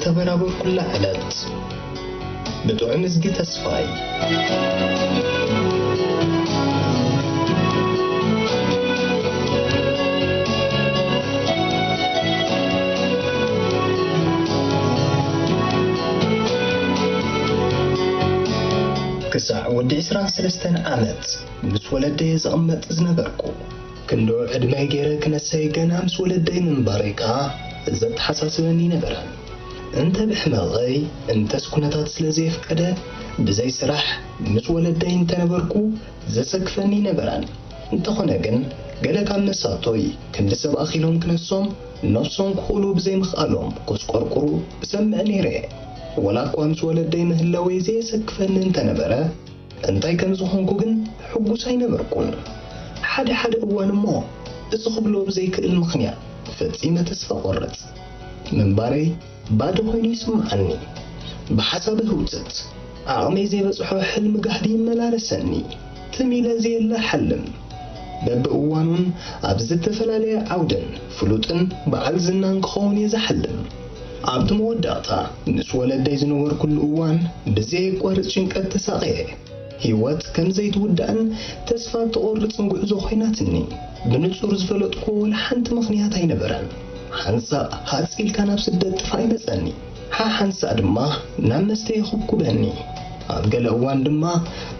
ተበራበርኩላ ዕለት። ብጥዑም እዝጊ ተስፋይ። ክሳዕ ወዲ ዕስራን ሰለስተን ዓመት ምስ ወለደየ ዝቕመጥ ዝነበርኩ፣ ክንዶ ዕድመይ ገይረ ክነሰይ ገና ምስ ወለደይ ምንባረይ ከኣ ዘተሓሳስበኒ ነበረ። እንተ ብሕመቐይ እንተስ ኩነታት ስለ ዘየፍቀደ፣ ብዘይ ስራሕ ምስ ወለደይ እንተነበርኩ ዘሰክፈኒ ነበረን። እንተኾነ ግን፣ ገለ ካብ መሳቶይ ክንዲ ሰብ ኣኺሎም ክነሶም ነብሶም ክኽእሉ ብዘይ ምኽኣሎም ኮስቆርቁሩ እሰምዕ ነይረ። ወላ እኳ ምስ ወለደይ ምህላወይ ዘየሰክፈኒ እንተነበረ፣ እንታይ ከም ዝኾንኩ ግን ሕጉስ ኣይነበርኩን። ሓደ ሓደ እዋን እሞ፣ እዚ ክብሎ ብዘይክእል ምኽንያት ፈጺመ ተስፋ ቆርጽ። ምንባረይ ባዶ ኮይኑ ይስምዓኒ። ብሓሳብ ህውትት፣ ዓቕመይ ዘይበጽሖ ሕልሚ ጋህዲ ይመላለሰኒ። ትም ኢለ ዘየለ ሓልም። በብእዋኑን ኣብ ዝተፈላለየ ዓውድን ፍሉጥን በዓል ዝናን ክኸውን እየ ዝሓልም። ኣብቲ መወዳእታ፣ ምስ ወለደይ ዝነበርኩሉ እዋን ብዘየቋርጽ ጭንቀት ተሳቕየ። ህይወት ከም ዘይትውዳእን ተስፋ እትቖርጽን ጉዕዞ ኮይናትኒ። ብንጹር ዝፈለጥኩዎ ወላ ሓንቲ ምኽንያት ኣይነበረን። ሓንሳእ ሃጽ ኢልካ ናብ ስደት ጥፋእ ይመጸኒ። ሓሓንሳእ ድማ ናብ መስተ የኹብኩበኒ። ኣብ ገለ እዋን ድማ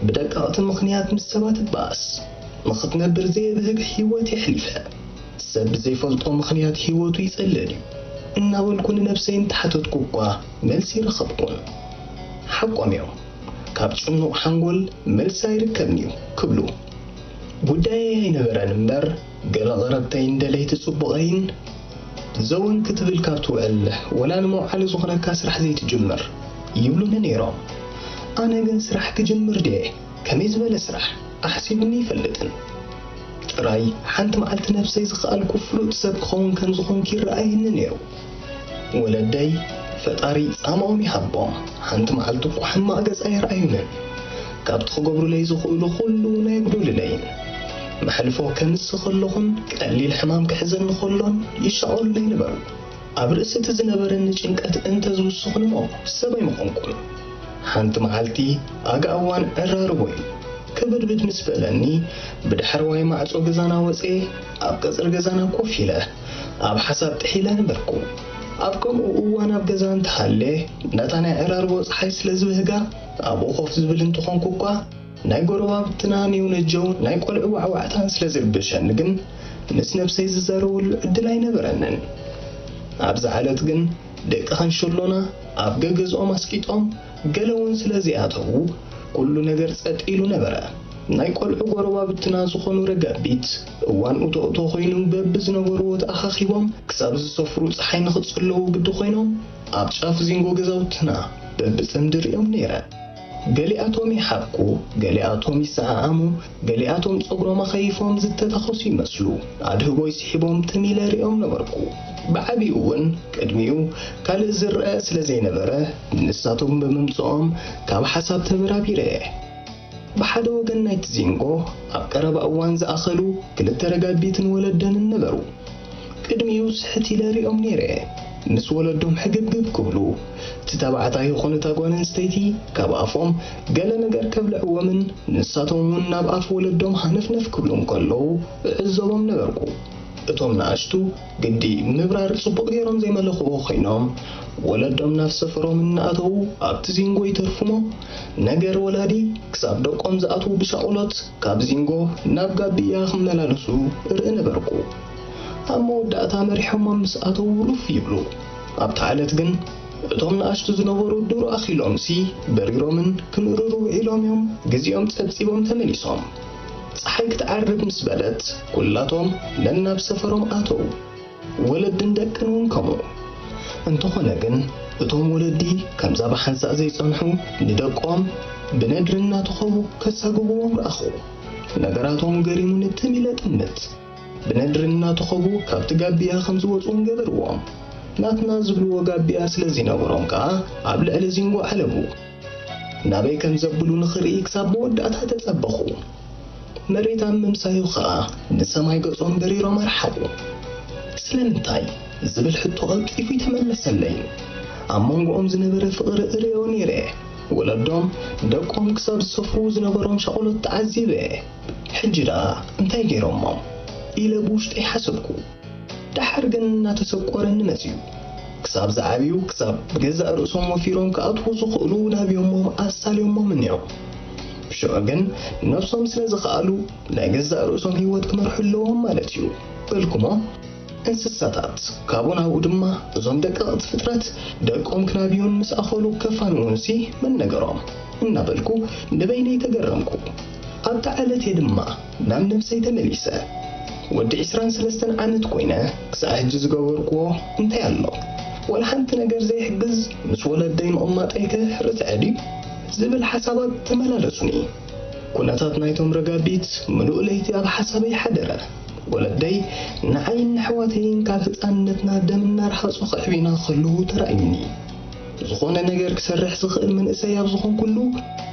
ብደቀቕቲ ምኽንያት ምስ ሰባት እባኣስ። ንኽትነብር ዘየብህግ ህይወት የሕሊፈ። ሰብ ብዘይፈልጦ ምኽንያት ህይወቱ ይጸልእ ድዩ? እናበልኩ ንነብሰይ እንተሓተትኩ እኳ መልሲ ረኸብኩን። ሓቆም እዮም። ካብ ጽኑቕ ሓንጎል መልሲ ኣይርከብን እዩ ክብሉ። ጉዳየይ ኣይነበረን እምበር፣ ገለ ቐረብተይን ደለይቲ ጽቡቐይን ዘወን ክትብል ካብ ትውዕል፣ ወላ ንመውዓሊ ዝኾነካ ስራሕ ዘይትጅምር ይብሉኒ ነይሮም። ኣነ ግን ስራሕ ክጅምር ድየ? ከመይ ዝበለ ስራሕ? ኣሕሲቡኒ ይፈልጥን። ጥራይ ሓንቲ መዓልቲ ነብሰይ ዝኸኣልኩ ፍሉጥ ሰብ ክኸውን ከም ዝኾንኩ ይረኣየኒ ነይሩ። ወለደይ፣ ፈጣሪ ጻማኦም ይሃቦም፣ ሓንቲ መዓልቲ እኳ ሕማቕ ገጽ ኣየርኣዩንን። ካብቲ ክገብሩለይ ዝኽእሉ ኩሉ እውን ኣየጉደሉለይን። መሕልፎ ከምሲ ከለኹን ቀሊል ሕማም ክሕዘኒ ከሎን ይሻቐሉለይ ነበሩ። ኣብ ርእሲ እቲ ዝነበረኒ ጭንቀት እንተ ዝውስኹን እሞ ሰብ ኣይምኾንኩን። ሓንቲ መዓልቲ ኣጋ እዋን ዕራርቦ እዩ ክብድብድ ምስ በለኒ፣ ብዳሕረዋይ ማዕጾ ገዛና ወጽኤ ኣብ ቀጽሪ ገዛና ኮፍ ኢለ ኣብ ሓሳብ ጥሒለ ነበርኩ። ኣብ ከምኡ እዋን ኣብ ገዛ እንተሃልየ፣ ነታ ናይ ዕራርቦ ጸሓይ ስለ ዝብህጋ ኣብኡ ኮፍ ዝብል እንተኾንኩ እኳ፣ ናይ ጎረባብትና ኔውነጀው ናይ ቆልዑ ዋዕዋዕታን ስለ ዝርብሸኒ ግን፣ ምስ ነብሰይ ዝዛረበሉ ዕድል ኣይነበረንን። ኣብዛ ዕለት ግን ደቂ ካንሸሎና ኣብ ገገዝኦም ኣስቂጦም፣ ገለ እውን ስለ ዘይኣተዉ፣ ኩሉ ነገር ጸጥ ኢሉ ነበረ። ናይ ቆልዑ ጎረባብትና ዝኾኑ ረጋቢት፣ እዋን ኡቶኡቶ ኮይኑ በብዝነበርዎ ተኣኻኺቦም፣ ክሳብ ዝሰፍሩ ጸሓይ ንኽጽለዉ ግዲ ኮይኖም፣ ኣብ ጫፍ ዚንጎ ገዛውትና በብጽምዲ ርእዮም ነይረ። ገሊኣቶም ይሓኩ፣ ገሊኣቶም ይሰዓዓሙ፣ ገሊኣቶም ጸጉሮም ኣኸይፎም ዝተታኸሱ ይመስሉ። ኣድህቦይ ስሒቦም ትም ኢለ ርእዮም ነበርኩ። ብዓቢኡ እውን ቅድሚኡ ካልእ ዝረአ ስለ ዘይነበረ፣ ንሳቶም ብምምጽኦም ካብ ሓሳብ ተበራቢረ እየ። ብሓደ ወገን ናይቲ ዚንጎ ኣብ ቀረባ እዋን ዝኣኸሉ ክልተ ረጋቢትን ወለደንን ነበሩ። ቅድሚኡ ስሕት ኢለ ርእዮም ነይረ። ምስ ወለዶም ሕግብግብ ክብሉ፣ እቲ ተባዕታይ ይኹን እታ ጓል ኣንስተይቲ ካብ ኣፎም ገለ ነገር ከብልዕዎምን ንሳቶም እውን ናብ ኣፍ ወለዶም ሃነፍነፍ ክብሉ እንከለዉ እዕዘቦም ነበርኩ። እቶም ንኣሽቱ ግዲ ምብራር ጽቡቕ ገይሮም ዘይመለኽዎ ኮይኖም፣ ወለዶም ናብ ሰፈሮም እናኣተዉ ኣብቲ ዚንጎ ይተርፉሞ። ነገር ወላዲ ክሳብ ደቆም ዝኣትዉ ብሻቑሎት ካብ ዚንጎ ናብ ጋብያ ክመላለሱ እርኢ ነበርኩ። ኣብ መወዳእታ መሪሖሞም ምስ ኣተዉ ሩፍ ይብሉ። ኣብታ ዕለት ግን እቶም ንኣሽቱ ዝነበሩ ዱር ኣኺሎምሲ በሪሮምን ክንእርሩ ውዒሎም እዮም። ግዜኦም ጸብጺቦም ተመሊሶም። ጸሓይ ክትዓርብ ምስ በለት ኩላቶም ነናብ ሰፈሮም ኣተዉ። ወለድን ደቅን እውን ከምኡ። እንተኾነ ግን እቶም ወለዲ ከምዛ ብሓንሳእ ዘይጸንሑ ንደቆም ብነድሪ እናተኸቡ ከሳግብዎም ረኣኹ። ነገራቶም ገሪሙኒ ትም ኢለ ጥምት። ብነድሪ እናተኸቡ ካብቲ ጋብያ ከም ዝወጹ እውን ገበርዎም። ናትና ዝብልዎ ጋብያ ስለ ዘይነበሮም ከኣ ኣብ ልዕሊ ዚንጎ ዓለቡ። ናበይ ከም ዘብሉ ንኽርኢ ክሳብ መወዳእታ ተጸበኹ። መሬት ኣብ ምምሳዩ ኸኣ ንሰማይ ገጾም በሪሮም ኣርሓቑ። ስለምንታይ? ዝብል ሕቶ ቀልጢፉ ይተመለሰለይ። ኣብ መንጎኦም ዝነበረ ፍቕሪ እርእዮ ነይረ። ወለዶም ደቆም ክሳብ ዝሰፍሩ ዝነበሮም ሻቕሎት ተዓዚበ። ሕጂ ደኣ እንታይ ገይሮሞም? ኢለ ብውሽጠይ ሓሰብኩ። ደሓር ግን እናተሰቆረኒ መጺኡ። ክሳብ ዝዓብዩ፣ ክሳብ ብገዛእ ርእሶም ወፊሮም ክኣትዉ ዝኽእሉ ናብዮሞም ኣሳልዮሞም እኒኦም። ብሽዑ ግን ነብሶም ስለ ዝኸኣሉ ናይ ገዛእ ርእሶም ህይወት ክመርሑ ኣለዎም ማለት እዩ በልኩሞ። እንስሳታት ካብኡ ናብኡ ድማ እዞም ደቀቕቲ ፍጥረት ደቆም ክናብዩን ምስ ኣኸሉ ከፋንዉንሲ መን ነገሮም እናበልኩ ንበይነይ ተገረምኩ። ኣብታ ዕለት እየ ድማ ናብ ነብሰይ ተመሊሰ። ወዲ ዕስራን ሰለስተን ዓመት ኮይነ ክሳዕ ሕጂ ዝገበርኩዎ እንታይ ኣሎ? ወላ ሓንቲ ነገር ዘይሕግዝ ምስ ወለደይ ምቕማጠይከ ርትዐ ድዩ? ዝብል ሓሳባት ተመላለሱኒ። ኩነታት ናይቶም ረጋቢት ምሉእ ለይቲ ኣብ ሓሳበይ ሓደረ። ወለደይ ንዓይን ንኣሕዋተይን ካብ ህጻንነትና ደም እናረሃጹ ከዕብዩና ከለዉ ተራእዩኒ። ዝኾነ ነገር ክሰርሕ ዝኽእል መንእሰይ ኣብ ዝኾንኩሉ፣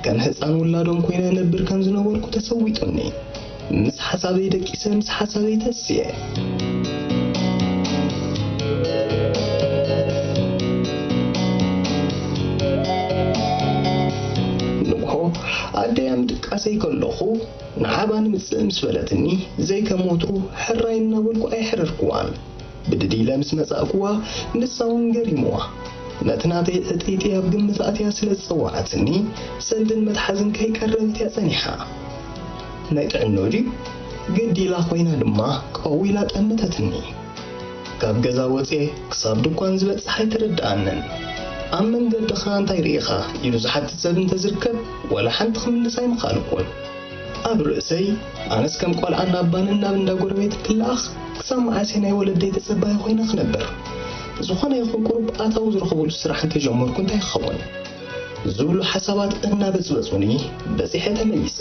ከም ህጻን ውላዶም ኮይነ እነብር ከም ዝነበርኩ ተሰዊጡኒ። ምስ ሓሳበይ ደቂሰ፣ ምስ ሓሳበይ ተስየ። ንግሆ ኣደይ ኣብ ምድቃሰይ ከለኹ፣ ንዓባ ንምጽእ ምስ በለትኒ፣ ዘይከም ወትሩ ሕራይ እናበልኩ ኣይሕረርኩዋን። ብድድ ኢለ ምስ መጻእኩዋ፣ ንሳ እውን ገሪምዋ። ነቲ ናተይ ዕጥይጥይ ኣብ ግምት ኣትያ ስለ ዝጸዋዓትኒ፣ ሰንድን መትሓዝን ከይቀረበት እያ ጸኒሓ። ናይ ጥዕንኡ ድዩ? ግዲ ኢላ ኮይና ድማ ቀው ኢላ ጠመተትኒ። ካብ ገዛ ወጽየ ክሳብ ድኳን ዝበጽሕ ኣይተረድኣንን። ኣብ መንገዲ ኸኣ እንታይ ርኢኻ? ኢሉ ዝሓትት ሰብ እንተዝርከብ፣ ዋላ ሓንቲ ክምልስ ኣይምኸኣልኩን። ኣብ ርእሰይ፣ ኣነስ ከም ቆልዓ ናብ ባንን ናብ እንዳ ጎረቤት ክለኣኽ፣ ክሳብ መዓስ እየ ናይ ወለደይ ተጸባዪ ኮይነ ክነብር? ዝኾነ ይኹን ቁሩብ ኣታዊ ዝረኽበሉ ስራሕ እንተጀመርኩ እንታይ ክኸውን? ዝብሉ ሓሳባት እናበጽበጹኒ በጺሐ ተመሊሰ።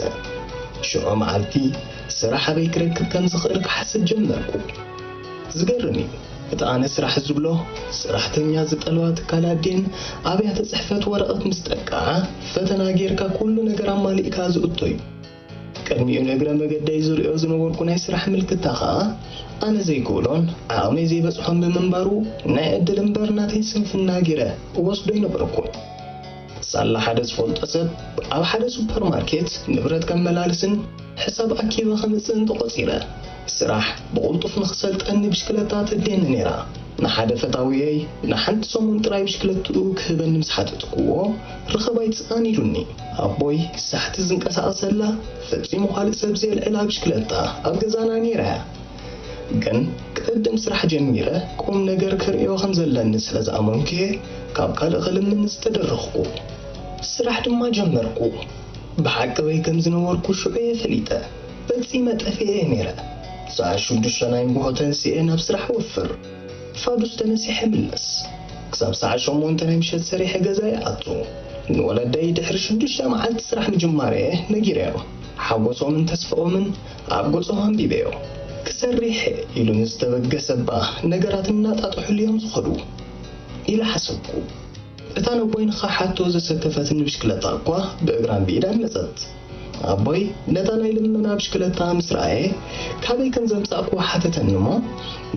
ሽዑ መዓልቲ ስራሕ ኣበይ ክረክብ ከም ዝኽእል ክሓስብ ጀመርኩ። ዝገርም እዩ፣ እቲ ኣነ ስራሕ ዝብሎ፣ ሰራሕተኛ ዝጠልባ ትካላት ድየን ኣብያተ ጽሕፈት ወረቐት ምስ ጠቅዓ፣ ፈተና ጌርካ ኩሉ ነገር ኣማሊእካ ዝእቶ እዩ። ቅድሚኡ ንእግረ መገደይ ዝርእዮ ዝነበርኩ ናይ ስራሕ ምልክታ ኸኣ፣ ኣነ ዘይክእሎን ዓቕመይ ዘይበጽሖን ብምንባሩ፣ ናይ ዕድል እምበር ናተይ ስንፍና ገይረ እወስዶ ኣይነበርኩን። ሳላ ሓደ ዝፈልጦ ሰብ ኣብ ሓደ ሱፐርማርኬት ንብረት ከመላልስን ሕሳብ ኣኪበ ከምጽእን ተቖጺረ። ስራሕ ብቕልጡፍ ንኽሰልጠኒ ብሽክለታ ተድልየኒ ነይራ። ንሓደ ፈታዊየይ ንሓንቲ ሰሙን ጥራይ ብሽክለትኡ ክህበኒ ምስ ሓተትክዎ፣ ርኸብ ኣይትስኣን ኢሉኒ። ኣቦይ ሳሕቲ ዝንቀሳቐሰላ፣ ፈጺሙ ካልእ ሰብ ዘየልዕላ ብሽክለታ ኣብ ገዛና ነይራ እያ። ግን ቅድም ስራሕ ጀሚረ ቁም ነገር ክርእዮ ከም ዘለኒ ስለ ዝኣመንኩ እየ ካብ ካልእ ክልምን ዝተደረኽኩ። ስራሕ ድማ ጀመርኩ። ብሓቂ በይ ከም ዝነበርኩ ሽዑ እየ ፈሊጠ። ፈጺመ ጠፊኤ እየ ነይረ። ሰዓት ሽዱሽተ ናይ ንግሆ ተንሲኤ ናብ ስራሕ ወፍር። ፋዱስ ተነሲሐ ምለስ። ክሳብ ሰዓት ሸሞንተ ናይ ምሸት ሰሪሐ ገዛ ይኣቱ። ንወለደይ ድሕሪ ሽዱሽተ መዓልቲ ስራሕ ምጅማረ ነጊረዮ። ሓጎሶምን ተስፋኦምን ኣብ ገጾም ኣንቢበዮ። ክሰርሕ ኢሉ ንዝተበገሰ እባ ነገራት እናጣጥሑሉ እዮም ዝኸዱ ኢለ ሓሰብኩ። እታ ነቦይንኻ ሓቶ ዘሰከፈትኒ ብሽክለታ እኳ ብእግራን ብኢዳን መጸት። ኣቦይ ነታ ናይ ልመና ብሽክለታ ምስ ረኣየ፣ ካበይ ከም ዘምጻእኩዋ ሓተተኒ እሞ፣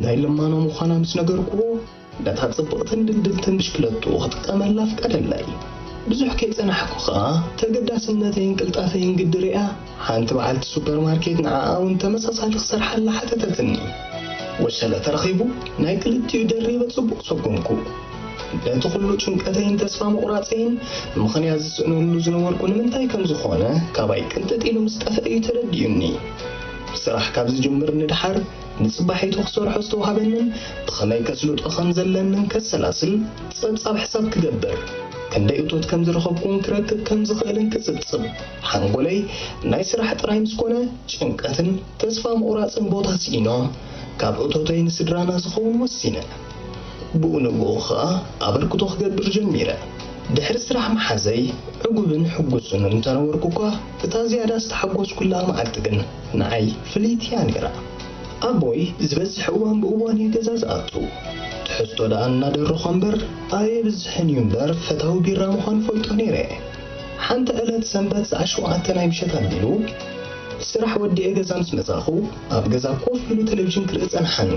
ናይ ልማኖ ምዃና ምስ ነገርኩዎ፣ ነታ ጽብቕትን ድልድልትን ብሽክለትኡ ክጥቀመላ ኣፍቀደለይ። ብዙሕ ከይጸናሕኩ ኸኣ፣ ተገዳስነተይን ቅልጣፈይን ግዲ ሪኣ፣ ሓንቲ በዓልቲ ሱፐርማርኬት ንዓኣ እውን ተመሳሳሊ ክሰርሓላ ሓተተትኒ። ወሸለ ተረኺቡ፣ ናይ ክልቲኡ ደሪበ ጽቡቕ ሰጎምኩ። ነቲ ኩሉ ጭንቀተይን ተስፋ ምቑራጸይን ምኽንያት ዝስእነሉ ዝነበርኩ ንምንታይ ከም ዝኾነ ካባይ ቅንጥጥ ኢሉ ምስ ጠፍአ እዩ ተረዲኡኒ። ስራሕ ካብ ዝጅምር ንድሓር ንጽባሒቱ ክሰርሖ ዝተዋህበንን ብኸመይ ከስልጦ ከም ዘለንን ከሰላስል ጸብጻብ ሕሳብ ክገብር፣ ክንደይ እቶት ከም ዝረኸብኩን ክረክብ ከም ዝኽእልን ክጽብጽብ፣ ሓንጎለይ ናይ ስራሕ ጥራይ ምስ ኮነ ጭንቀትን ተስፋ ምቑራጽን ቦታ ስኢኖ፣ ካብ እቶተይ ንስድራና ዝኸውን ወሲነ። ብኡ ንብኡ ኸኣ ኣበርክቶ ክገብር ጀሚረ። ድሕሪ ስራሕ መሓዘይ ዕጉብን ሕጉስን እንተነበርኩ እኳ፣ እታ ዝያዳ ዝተሓጎስኩላ መዓልቲ ግን ንዓይ ፍልይቲ እያ ነይራ። ኣቦይ ዝበዝሕ እዋን ብእዋን እዩ ገዛ ዝኣቱ። ትሕዝቶ ደኣ እናደረኾ እምበር ኣየብዝሕን እዩ እምበር፣ ፈታዊ ቢራ ምዃኑ ፈልጦ ነይረ። ሓንቲ ዕለት ሰንበት ሰዓት ሸውዓተ ናይ ምሸት ኣቢሉ፣ ስራሕ ወዲኤ ገዛ ምስ መጻኹ፣ ኣብ ገዛ ኮፍ ኢሉ ቴሌቪዥን ክርኢ ጸንሓኒ።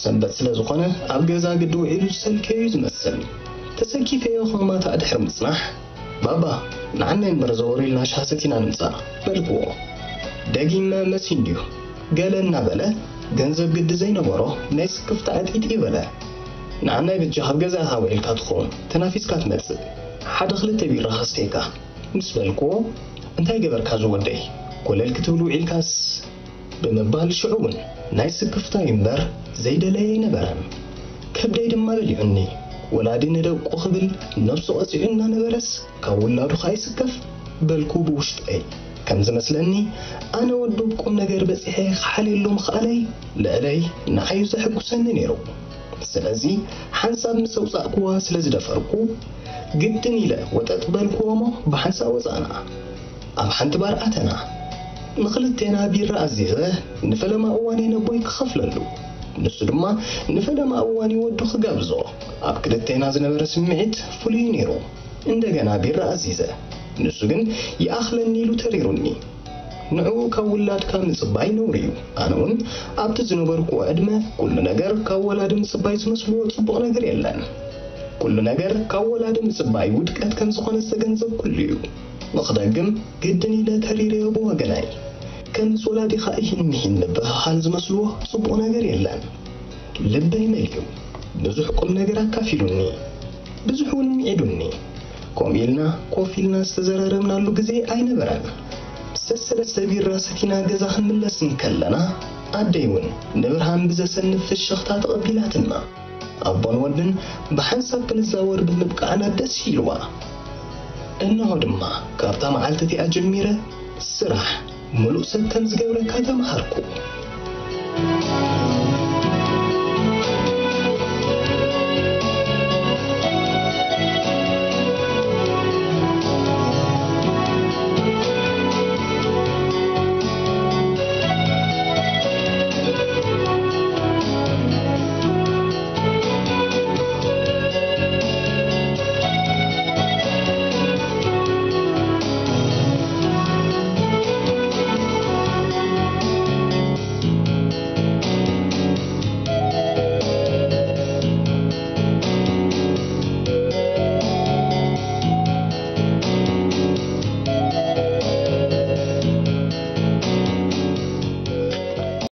ሰንበት ስለ ዝኾነ፣ ኣብ ገዛ ግዲ ውዒሉ ዝሰልከዩ እዩ ዝመስል። ተሰኪፈዮ ከማታ ድሕሪ ምጽናሕ፣ "ባባ፣ ንዓናይ እምበር ዘወር ኢልና ሻሂ ሰቲና ንምጻእ" በልክዎ። ደጊመ መሲንድዩ ገለ እናበለ ገንዘብ ግዲ ዘይነበሮ ናይ ስክፍታ ዕጢጢ በለ። "ንዓናይ በጃ ካብ ገዛ ኢኻ ውዒልካ ትኸውን፣ ተናፊስካ ትመጽእ፣ ሓደ ክልተ ቢራ ከስተየካ" ምስ በልክዎ፣ "እንታይ ገበርካ ዝወደይ? ኮለል ክትብል ውዒልካስ?" ብምባል ሽዑ እውን ናይ ስክፍታ እዩ እምበር ዘይደለየ ኣይነበረን። ከብደይ ድማ በሊዑኒ። ወላዲ ንደቁ ክብል ነብሱ ቀጺዑ እናነበረስ ካብ ውላዱ ከኣ ይስከፍ በልኩ ብውሽጠይ። ከም ዝመስለኒ ኣነ ወዱ ቁም ነገር በጺሐ ክሓልየሉ ምኽኣለይ ልዕለይ ንዓዩ ዘሐጉሰኒ ነይሩ። ስለዚ ሓንሳብ ምስ ኣውጻእክዋ ስለ ዝደፈርኩ ግድን ኢለ ወጠጥ በልክዎ እሞ ብሓንሳብ ወጻእና። ኣብ ሓንቲ ባር ኣተና። ንኽልቴና ቢራ ኣዚዘ ንፈለማ እዋን ነቦይ ክኸፍለሉ፣ ንሱ ድማ ንፈለማ እዋን ወዱ ክጋብዞ። ኣብ ክልቴና ዝነበረ ስምዒት ፍሉይ ነይሩ። እንደገና ቢራ ኣዚዘ፣ ንሱ ግን ይኣኽለኒ ኢሉ ተሪሩኒ። ንዕኡ ካብ ውላድካ ምጽባይ ነውሪ እዩ። ኣነ እውን ኣብቲ ዝነበርኩዎ ዕድመ ኩሉ ነገር ካብ ወላዲ ምጽባይ ዝመስልዎ ጽቡቕ ነገር የለን። ኩሉ ነገር ካብ ወላዲ ምጽባይ ውድቀት ከም ዝኾነ ዝተገንዘብኩሉ እዩ። ንኽደግም ግድን ኢለ ተሪረዮ ብወገናይ። ከምስ ወላዲኻ ኢሂን ምሂን ምብህሃል ዝመስልዎ ጽቡቕ ነገር የለን። ልበይ መሊኡ። ብዙሕ ቁም ነገር ኣካፊሉኒ። ብዙሕ እውን ምዒዱኒ። ከምኡ ኢልና ኮፍ ኢልና ዝተዘራረብናሉ ግዜ ኣይነበረን። ሰሰለስተ ቢራ ሰቲና ገዛ ክንምለስ እንከለና፣ ኣደይ እውን ንብርሃን ብዘሰንፍ ፍሽኽታ ተቐቢላትና። ኣቦን ወድን ብሓንሳብ ክንዛወር ብምብቃዕና ደስ ኢልዋ። እነሆ ድማ ካብታ መዓልቲ እቲኣ ጀሚረ ስራሕ ምሉእ ሰብ ከም ዝገብረካ ተምሃርኩ።